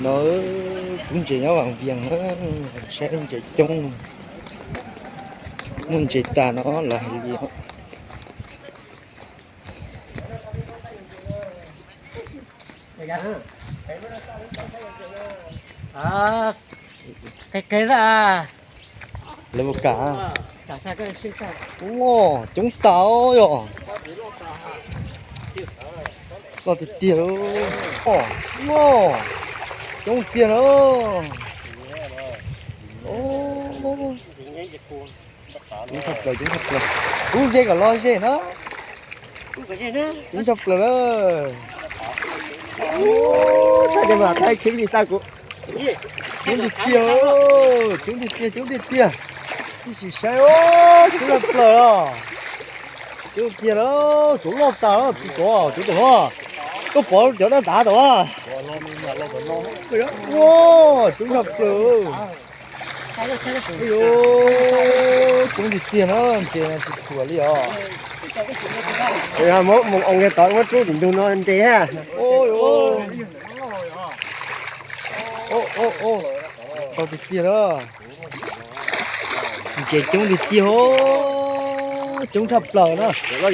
No kuv ntses nyob Vaj Vias na, saib ntses coob, muaj ntses tag no los hais li. Lawv mus kam. Ua, coob tas yog. Loj tiag tiag. Coob tiag na. Coob tshaj plaws, coob tshaj plaws. Ub, ze kom los ze na. Coob tshaj plaws na. Coob tiag tiag, coob tiag tiag, coob tiag tiag. Ib sim saib, coob tshaj plaws os. Coob tiag na, cov loj tas, cov, cov tom no. Koj pom cov dab dav tom a? Ua, coob tshaj plaws. Coob tiag tiag na, ntses tsis thuam li os. Mus oo kiag tod muab rub tim ntug no ntses ha. Tau tiag tiag na. Ntses coob tiag tiag, coob tshaj plaws na. Cov loj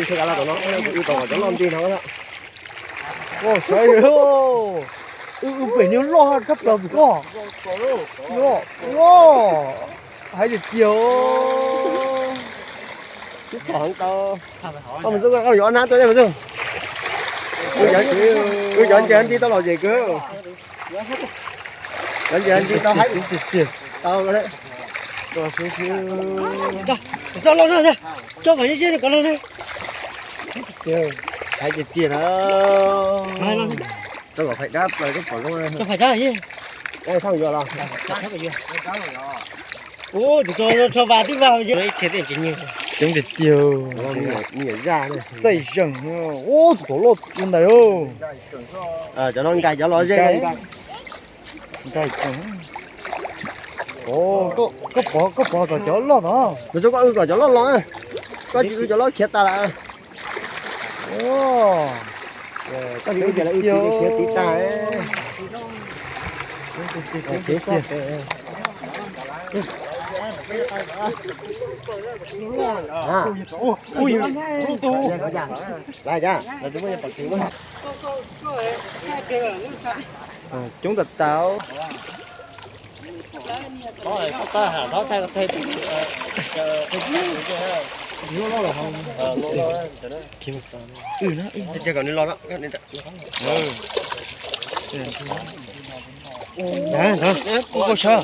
ntse no, ua saib, wb pem niag loj tshaj plaws pem koj. Hais tiag tiag. Tsis txhob heev tau. Koj mus xwb, koj yuav ob hnab tuaj mus xwb. Wb cov ntses nti tau los zem kawg. Cov ntses nti tau haib tiag tiag. Tau lawm. Tso los no, tso kom nyob nyob kom los no. Hais tiag tiag na. Rau kom phais dab plaws, rau kom zoo. Phais dab, thaj yuav los. Ub, tus tso, tso vas twb vas. Coob tiag tiag. Txaij zeeg. Ub, tus tod loj ntawd. Cov no nkais cov los ze. Nkais. Koj pom, koj pom kom cov loj no. Mus rau koj wb kom cov loj los. Koj tsis wb cov loj khiav tas lawm. Koj tsis wb ces lawv wb khiav tiv tag. Coob tas tas. Wb na, wb na, cia kom nws los no. Ntawd, ntawd, ua koj sawv.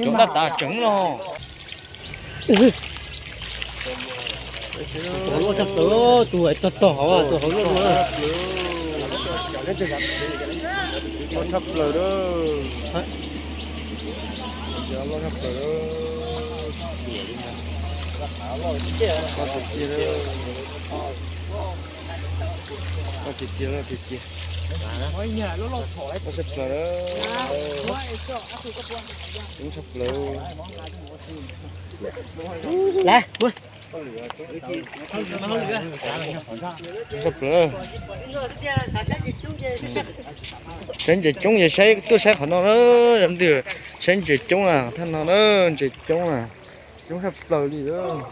Coob tas tas tseev los. Tus hauv loj tshaj plaws, tus hauv tog tog hauv, tus hauv loj dua. Loj tshaj plaws. Loj tshaj plaws. Loj tiag tiag, loj tiag tiag. Loj tshaj plaws. Coob tshaj plaws. Lawm, coob tshaj plaws. Saib ntses coob ces saib, tuaj saib qhov no na, yog ntws saib ntses coob na, thaj no na, ntses coob na, coob tshaj plaws li lawm.